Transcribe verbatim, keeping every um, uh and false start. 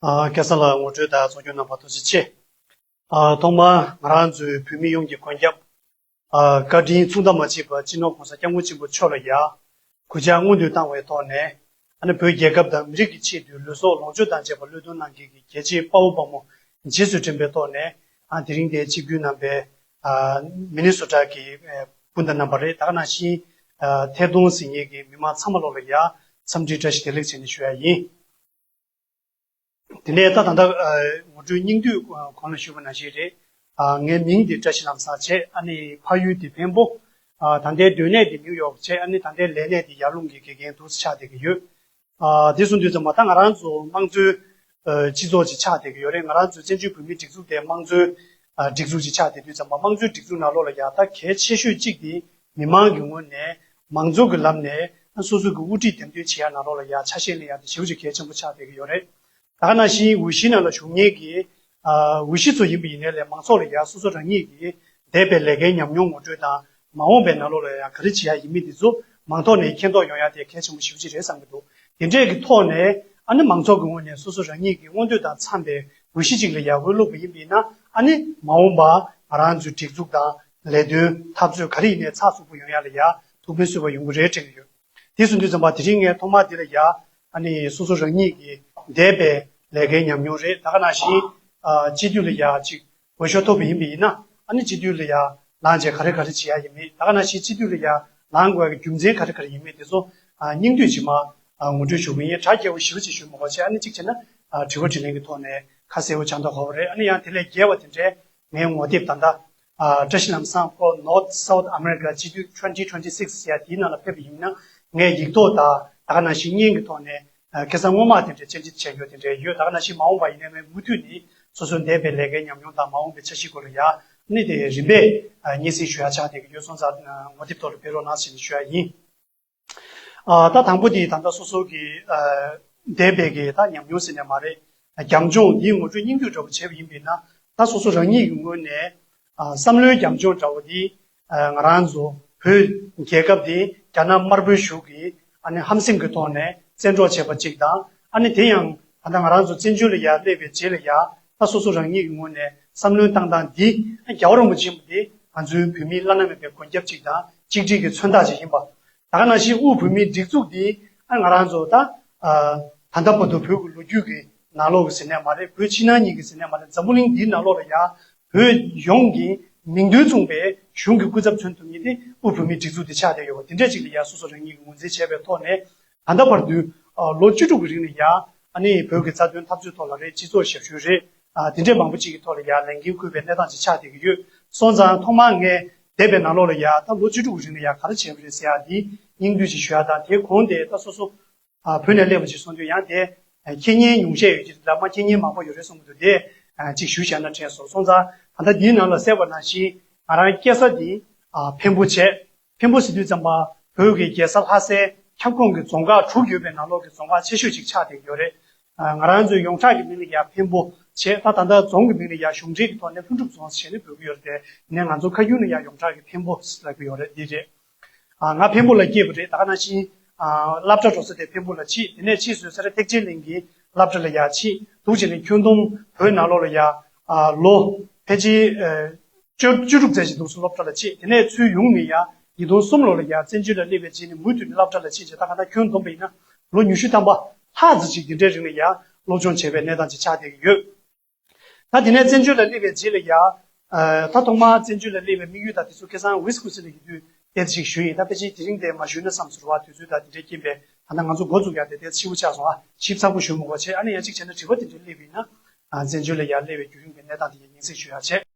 ཨ། སྐལ་བཟང་ལགས་ངོ་སྤྲོད་དང་ཚོགས་ཞུགས་གནང་བར་ཐུགས་རྗེ་ཆེ། ཨ། ཐོག་མར་ང་རང་ཚོའི་བོད་མི་ཡོངས་ཀྱི་མགོན་སྐྱབས། ཨ། བཀའ་དྲིན་མཚུངས་ཟླ་མ་མཆིས་པ་སྤྱི་ནོར་༸གོང་ས་༸སྐྱབས་མགོན་ཆེན་པོ་མཆོག་ལ་ཡ། གུས་ཕྱག་སྔོན་དུ་བཏང་བའི་ཐོག་ནས། ཨ་ནི་བོད་རྒྱལ་ཁབ་དང་མི་རིགས་ཀྱི་ཆེད་དུ་ལུས་སྲོག་ལོངས་སྤྱོད་དང་བཅས་པ་བློས་གཏོང་གནང་མཁན་གྱི་རྒྱལ་གཅེས་དཔའ་བོ་དཔའ་མོ་རྗེས་སུ་དྲན་པའི་ཐོག་ནས། ཨ། དེ་རིང་འདིར་ཆིབས་བསྒྱུར་གནང་པའི། ཨ། མི་ནི་སོ་ཊ་གི། ཨ། སྤུན་ཟླ་རྣམ་པ་རེད། ད་ག་ནང་བཞིན། ཨ། ཐད་གཏོང་གཟིགས་མཁན་གྱི་མི་མང་ཚང་མ་ལོག་ལ་ཡ་འཚམས་འདྲི་བཀྲ་ཤིས་བདེ་ལེགས་ཟེར་ནས་ཞུ་ཡ་ཡིན། དེ་ནས་ད་ད་ལྟ། ཨ། ངོ་སྤྲོད་སྙིང་བསྡུས་གོང་ལ་ཞུས་པ་ནང་བཞིན་རེད། ཨ། ངའི་མིང་འདི་བཀྲ་ཤིས་ལམ་བཟང་བྱས། ཨ་ནི་ཕ་ཡུལ་འདི་འཕན་པོ། ཨ། ད་ལྟའི་སྡོད་གནས་འདི་ནིའུ་ཡོག་བྱས། ཨ་ནི་ད་ལྟའི་ལས་གནས་འདི་ཡར་ཀླུང་གི་དགེ་རྒན་འདུག་སེ་ཆགས་བསྡད་ཀྱི་ཡོད། ཨ། དེ་གསུངས་དུས་ཙམ་པ་ད་ང་རང་ཚོ་དམངས་གཙོའི། ཨ། སྤྱི་ཚོགས་ཅིག་ཆགས་བསྡད་ཀྱི་ཡོད་རེད། ང་རང་ཚོའི་བཙན་བྱོལ་བོད་མིའི་སྒྲིག་འཛུགས་དེ་དམངས་གཙོའི། ཨ། སྒྲིག་འཛུགས་ཅིག་ཆགས་བསྡད་དུས་ཙམ་པ་དམངས་གཙོའི་སྒྲིག་འཛུགས་ནང་ལོགས་ལ་ཡ་ད་གལ་ཆེ་ཤོས་གཅིག་དེ། མི་མང་གི་ངོས་ནས་མང་གཙོ་གི་ལམ་ནས་སོ་སོ་གི་དབུ་ཁྲིད་འདེམས་ཐོན་བྱེད་ཡ་ནང་ལོགས་ལ་ཡ་ཆ་ཤས་ལེན་ཡ་དེ་ཞེ་པོ་ཅིག་གལ་ཆེན་པོ་ཆགས་བསྡད་ཀྱི་ཡོད་རེད། ད་ག་ནང་བཞིན་འོས་གཞིའི་ནང་ལ་ཞུགས་མཁན་གྱི། ཨ། འོས་གཞི་ཚོ་ཡིན་པ་ཡིན་ནའི་ལས་མང་ཚོགས་ལ་ཡ་སོ་སོ་རང་ཉིད་ཀྱི་འདས་པའི་ལས་ཀའི་ཉམས་མྱོང་ངོ་སྤྲོད་དང་། མ་འོངས་པའི་ནང་ལོགས་ལ་ཡ་ག་རེ་བྱེད་ཡ་ཡིན་མིན་དེ་ཚོ་མང་ཐོག་ནས་མཁྱེན་རྟོགས་ཡོང་ཡ་དེ་གལ་ཆེན་པོ་ཞེ་པོ་ཅིག་རེད་བསམ་གྱི་འདུག་དེ་འདྲས་ཀྱི་ཐོག་ནས། ཨ་ནི་མང་ཚོགས་ཀྱི་ངོས་ནས་སོ་སོ་རང་ཉིད་ཀྱི་མངོན་འདོད་དང་འཚམས་པའི་འོས་གཞི་ཅིག་ལ་ཡ་འོས་བླུགས་པ་ཡིན་པ་ཡིན་ན། ཨ་ནི་མ་འོངས་པ་ང་རང་ཚོའི་སྒྲིག་འཛུགས་དང་ལས་དོན་འཐབ་རྩོད་ག་རེ་ཡིན་ནའི་ཚགས་ཚུད་པོ་ཡོང་ཡ་ལ་ཡ་ཐུགས་ཕན་གསོས་པ་ཡོང་གི་རེད་དྲན་གྱི་ཡོད། དེ་སོང་དུས་ཙམ་པ་དེ་རིང་ངས་ཐོག་མར་འདི་ལ་ཡ། ཨ་ནི་སོ་སོ་རང་ཉིད་ཀྱི་འདས་པའི་ལས་ཀའི་ཉམས་མྱོང་རེད། ད་ག་ནང་བཞིན། ཨ། སྤྱི་འཐུས་ལ་ཡ་ཅིག་འོས་ཤོག་ཐོབ་པ་ཡིན་པ་ཡིན་ན། ཨ་ནི་སྤྱི་འཐུས་ལ་ཡ་ལངས་བྱས་ག་རེ་ག་རེ་བྱེད་ཡ་ཡིན་མིན། ད་ག་ནང་བཞིན་སྤྱི་འཐུས་ལ་ཡ་ལངས་དགོས་ཡ་གི་རྒྱུ་མཚན་ག་རེ་ག་རེ་ཡིན་མིན་དེ་ཚོ། ཨ། སྙིང་བསྡུས་ཅིག་མ། ཨ། ངོ་སྤྲོད་ཞུ་གི་ཡིན། དྲ་རྒྱས་པོ་ཞེ་པོ་ཅིག་ཞུ་མི་དགོས་བྱས། ཨ་ནི་གཅིག་བྱས་ན། ཨ། དྲི་བ་དྲིས་ལན་གྱི་ཐོག་ནས་ཁ་གསལ་པོ་ཆགས་མདོག་ཁ་པོ་རེད། ཨ་ནི་ཡང་དེ་ལས་རྒྱས་པ་དེ་འདྲའི་ངའི་ངོ་དེབ་ད་ལྟ། ཨ། བཀྲ་ཤིས་ལམ་བཟང་ཁོ་North South America སྤྱི་འཐུས་twenty twenty-six ཟེར་ཡ་དེའི་ནང་ལ་ཕེབས་པ་ཡིན་ན། ངས་ཡིག་ཐོག་དང་ད་ག་ནང་བཞིན་བརྙན་གྱི་ཐོག་ནས། ཨ། ཁ་སང་སྔོན་མ་དེ་འདྲའི་བཅར་འདྲི་བྱས་ཡོད་དེ་འདྲའི་ཡོད། ད་ག་ནང་བཞིན་མ་འོངས་པ་ཡིན་ནའི་མུ་མཐུད་ནས་སོ་སོའི་འདས་པའི་ལས་ཀའི་ཉམས་མྱོང་དང་མ་འོངས་པའི་འཆར་གཞི་སྐོར་ལ་ཡ། ནི་དེ་རིམ་པས། ཨ། སྙན་སེང་ཞུ་ཡ་ཆགས་བསྡད་ཀྱི་ཡོད་སོང་ཙང་། ཨ། ངོ་དེབ་ཐོག་ལ་ཕེབས་རོགས་གནང་ཞེས་ནས་ཞུ་ཡ་ཡིན། ཨ། ད་དང་པོ་དེ་ད་ལྟ་སོ་སོ་གི། ཨ། འདས་པའི་གི་ད་ཉམས་མྱོང་ཟེར་ནས་མ་རེད། རྒྱབ་ལྗོངས་འདིའི་ངོ་སྤྲོད་སྙིང་བསྡུས་འདྲ་པོ་བྱས་པ་ཡིན་པས་ན། ད་སོ་སོ་རང་ཉིད་ཀྱི་ངོས་ནས། ཨ། བསམ་བློའི་རྒྱབ་ལྗོངས་འདྲ་པོ་འདི། ཨ། ང་རང་ཚོ་བོད་རྒྱལ་ཁབ་འདི་རྒྱ་ནག་དམར་པོའི་གཞུང་གིས། ཨ་ནི་ཧམ་སེམས་ཀྱི་ཐོག་ནས་བཙན་འཕྲོག་བྱས་པ་གཅིག་དང་། ཨ་ནི་དེ་ཡང་ད་ལྟ་ང་རང་ཚོ་བཙན་བྱོལ་ལ་ཡར་སླེབས་པའི་རྗེས་ལ་ཡ། ད་སོ་སོ་རང་ཉིད་ཀྱི་ངོས་ནས་བསམ་བློའི་བཏང་སྟངས་འདི། ཨ། རྒྱལ་བ་རིན་པོ་ཆེ་ཆེན་པོ་འདི་ང་ཚོའི་བོད་མིའི་བླ་ན་མེད་པའི་མགོན་སྐྱབས་གཅིག་དང་གཅིག་སྒྲིལ་གྱི་མཚོན་རྟགས་ཅིག་ཡིན་པ། ད་ག་ནང་བཞིན་དབུས་བོད་མིའི་སྒྲིག་འཛུགས་འདི། ཨ། ང་རང་ཚོ་ད། ཨ། ད་ལྟ་བར་དུ་བོད་ཀྱི་ལོ་རྒྱུས་ཀྱི་ནང་ལོགས་ཀྱི་ཟེར་ནས་མ་རེད། བོད་ཕྱི་ནང་གཉིས་ཀྱི་ཟེར་ནས་མ་རེད། འཛམ་བུ་གླིང་འདིའི་ནང་ལོགས་ལ་ཡ་བོད་ཡོངས་ཀྱི་མིང་དོན་མཚུངས་པའི་གཞུང་གི་སྐུ་ཚབ་མཚོན་ཐུབ་མཁན་དེ་དབུས་བོད་མིའི་སྒྲིག་འཛུགས་དེ་ཆགས་བསྡད་ཡོད་པ། དེ་འདྲ་ཅིག་ལ་ཡ་སོ་སོ་རང་ཉིད་ཀྱིས་ངོས་འཛིན་བྱས་པའི་ཐོག་ནས། ད་ལྟ་བར་དུ། ཨ། ལོ་བཅུ་དྲུག་གི་རིང་ལ་ཡ། ཨ་ནི་བོད་ཀྱི་རྩ་དོན་འཐབ་རྩོད་ཐོག་ལ་རེད། སྤྱི་ཚོགས་ཞབས་ཞུ་རེད། ཨ། དེ་འདྲའི་མང་པོ་ཅིག་གི་ཐོག་ལ་ཡ་ལས་འགན་འཁུར་བའི་གནས་སྟངས་ཅིག་ཆགས་བསྡད་ཀྱི་ཡོད་སོང་ཙང་། ཐོག་མར་ངས་འདས་པའི་ནང་ལོགས་ལ་ཡ་ད་ལོ་བཅུ་དྲུག་གི་རིང་ལ་ཡ་ག་རེ་བྱས་པ་རེད་ཟེར་ཡ་འདི་སྙིང་བསྡུས་ཅིག་ཞུ་ཡ་དང་། དེའི་གོང་དེ་ད་སོ་སོ། ཨ། བོད་ནས་སླེབས་པ་ཅིག་སོང་དུས་ཡང་དེ། ཨ། ཁེ་ཉེན་ཉུང་ཤས་ཡོད་ཀྱི་རེད། ལ་མ་ཁེ་ཉེན་མང་པོ་ཡོད་རེད་བསམ་གྱི་འདུག་དེ། ཨ། ཅིག་ཞུས་བཞག་ན་དྲན་སོང་། སོང་ཙང་ད་ལྟ་འདིའི་ནང་ལ་གསལ་བ་ནང་བཞིན་ང་རང་སྐྱེས་ས་འདི། ཨ། འཕན་པོ་བྱས། འཕན་པོ་ཟེར་དུས་ཙམ་པ་བོད་ཀྱི་རྒྱལ་ས་ལྷ་སའི་ཁྱབ་ཁོངས་ཀྱི་རྫོང་ཁག་དྲུག་ཡོད་པའི་ནང་ལོགས་ཀྱི་རྫོང་ཁག་ཆེ་ཤོས་ཅིག་ཆགས་བསྡད་ཀྱི་ཡོད་རེད། ཨ། ང་རང་ཚོའི་ཡོངས་གྲགས་ཀྱི་མིང་ལ་ཡ་འཕན་པོ་བྱས། ད་ད་ལྟ་རྫོང་གི་མིང་ལ་ཡ་གཞུང་འབྲེལ་གྱི་ཐོག་ནས་ལྷུན་གྲུབ་རྫོང་ཟེར་ནས་འབོད་ཀྱི་ཡོད་རེད་དེ། ནས་ང་ཚོ་ཁ་རྒྱུན་ལ་ཡ་ཡོངས་གྲགས་ཀྱི་འཕན་པོ་ལབ་ཀྱི་ཡོད་རེད། འདི་རེད། ཨ། ང་འཕན་པོ་ལ་སྐྱེས་པ་རེད། ད་ག་ནང་བཞིན། ཨ། སློབ་གྲྭ་འགྲོ་ས་དེ་འཕན་པོ་ལ་ཕྱིན། དེ་ནས་ཕྱིས་སུ་སེ་ར་ཐེག་ཆེན་གླིང་གི་སློབ་གྲྭ་ལ་ཡ་ཕྱིན། འདུག་བྱས་ནས་ཁྱོན་བསྡོམས་བོད་ནང་ལོགས་ལ་ཡ། ཨ། ལོ་ཕལ་ཆེར། ཨ། བཅུ་བཅུ་དྲུག་ཙམ་ཞིག་འདུག་སེ་སློབ་གྲྭ་ལ་ཕྱིན། དེ་ནས་ཚུར་ཡོང་ནས་ཡ་ཉིས་སྟོང་གསུམ་ལོ་ལ་ཡ་བཙན་བྱོལ་ལ་སླེབས་པའི་རྗེས་ནས་མུ་མཐུད་ནས་སློབ་གྲྭ་ལ་ཕྱིན་བྱས། ད་ག་ད་ཁྱོན་བསྡོམས་པ་ཡིན་ན་ལོ་ཉི་ཤུ་ཐམ་པ་ལྷག་ཙམ་ཅིག་འདི་འདྲའི་རིང་ལ་ཡ་སློབ་སྦྱོང་བྱས་པའི་གནས་སྟངས་ཅིག་ཆགས་བསྡད་ཀྱི་ཡོད། ད་དེ་ནས་བཙན་བྱོལ་ལ་སླེབས་པའི་རྗེས་ལ་ཡ། ཨ། ད་ཐོག་མར་བཙན་བྱོལ་ལ་སླེབས་པའི་དམིགས་ཡུལ་དང་དེ་ཚོ་ཁ་སང་ཝི་སི་ཀུན་སི་ལ་ཡོད་དུས་དེ་ཅིག་ཞུས་ཡིན། ད་ཕལ་ཆེར་དེ་རིང་དེ་མ་ཞུས་ན་བསམ་ཟེར་བ། དུས་ཚོད་དང་དེ་འདྲའི་རྐྱེན་པས་ད་ལྟ་ང་ཚོ་འགོ་འཛུགས་ཡ་དེ་དེ་ཕྱི་པོ་ཆགས་སོང་། ཨ། ཞིབ་ཚགས་པོ་ཞུ་མི་དགོས་བྱས། ཨ་ནི་ཡང་གཅིག་བྱས་ན་དྲི་བ་དེ་འདྲའི་སླེབས་ཡིན་ན། ཨ། བཙན་བྱོལ་ལ་ཡར་སླེབས་པའི་བརྒྱུད་རིམ་གྱི་གནས་སྟངས་དེ་ཡང་སྙན་སེང་ཞུ་ཡ་བྱས།